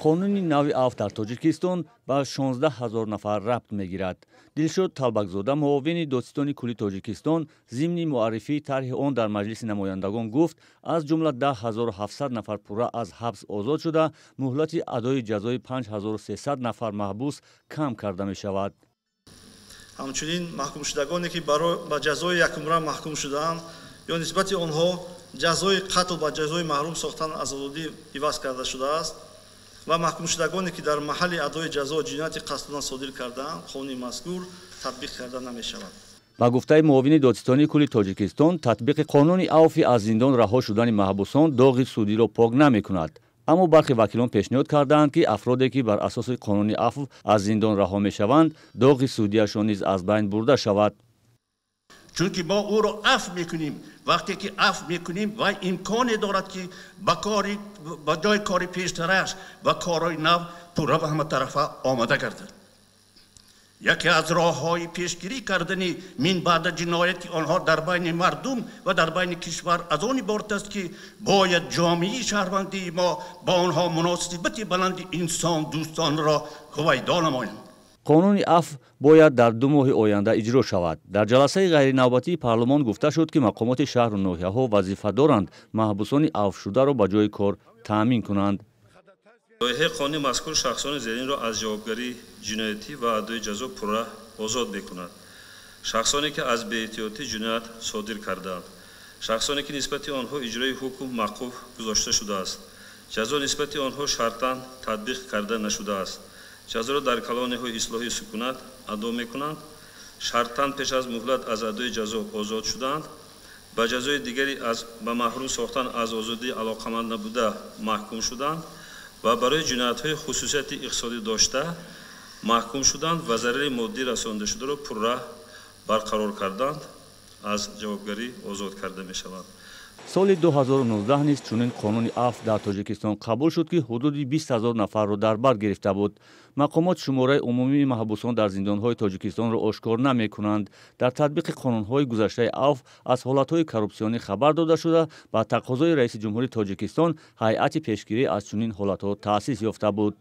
Қонуни нави афв дар Тоҷикистон ба 16 ҳазор нафар рабт мегирад. Дилшод Талбакзода, муовини додситони кулли Тоҷикистон, зимни муаррифии тарҳи он дар Маҷлиси намояндагон гуфт, аз ҷумла 10 700 нафар пурра аз ҳабс озод шуда, муҳлати адои ҷазои 5300 нафар маҳбус кам карда мешавад. Ҳамчунин маҳкумшудагоне, ки ба ҷазои якумра маҳкум шудаанд ё нисбати онҳо ҷазои қатл ба ҷазои маҳрум сохтан аз озодӣ иваз карда шудааст ва маҳкумшудагоне, ки дар маҳалли адои ҷазо ҷинояти қасдона содир кардаанд, қонуни мазкур татбиқ карда намешавад. Ба гуфтаи муовини додситонии кулли Тоҷикистон, татбиқи қонуни авфи аз зиндон раҳо шудани маҳбусон доғи судиро пок намекунад. Аммо бархе вакилон пешниҳод кардаанд, ки афроде, ки бар асоси қонуни афв аз зиндон раҳо мешаванд, доғи судияшон низ аз байн бурда шавад. Чунки мо ӯро афв мекунем. Вақте ки афв мекунем, вай имконе дорад, ки ба кори ба ҷои кори пештараш ба корҳои нав пурра ба ҳаматарафа омода гардад. Яке аз роҳҳои пешгирӣ кардани минбаъда ҷинояти онҳо дар байни мардум ва дар байни кишвар аз он иборат аст, ки бояд ҷомеаи шаҳрвандии мо ба онҳо муносибати баланди инсондӯстонро ҳувайдо намоянд. Қонуни афв бояд дар 2 моҳи оянда иҷро шавад. Дар ҷаласаи ғайринавбатии парлумон гуфта шуд, ки мақомоти шаҳру ноҳияҳо вазифа доранд маҳбусони афвшударо ба ҷои кор таъмин кунанд. Лоиҳаи қонуни мазкур шахсони зеринро аз ҷавобгарии ҷиноятӣ ва адои ҷазо пурра озод мекунад: шахсоне, ки аз беэҳтиётӣ ҷиноят содир кардаанд, шахсоне, ки нисбати онҳо иҷрои ҳукм мавқуф гузошта шудааст, ҷазо нисбати онҳо шартан татбиқ карда нашудааст, ҷазоро дар колонияҳои ислоҳии сукунат адо мекунанд, шартан пеш аз муҳлат аз адои ҷазо озод шудаанд, ба ҷазои дигаре аз ба маҳрум сохтан аз озодӣ алоқаманд набуда маҳкум шуданд ва барои ҷиноятҳои хусусияти иқтисодӣ дошта маҳкум шуданд ва зарари моддӣ расондашударо пурра барқарор карданд, аз ҷавобгарӣ озод карда мешаванд. Соли 2019 низ чунин қонуни афв дар Тоҷикистон қабул шуд, ки ҳудуди 20 ҳазор нафарро дар бар гирифта буд. Мақомот шумораи умумии маҳбусон дар зиндонҳои Тоҷикистонро ошкор намекунанд. Дар татбиқи қонунҳои гузаштаи афв аз ҳолатҳои коррупсионӣ хабар дода шуда, ба тақозои раиси ҷумҳури Тоҷикистон ҳайати пешгирӣ аз чунин ҳолатҳо таъсис ёфта буд.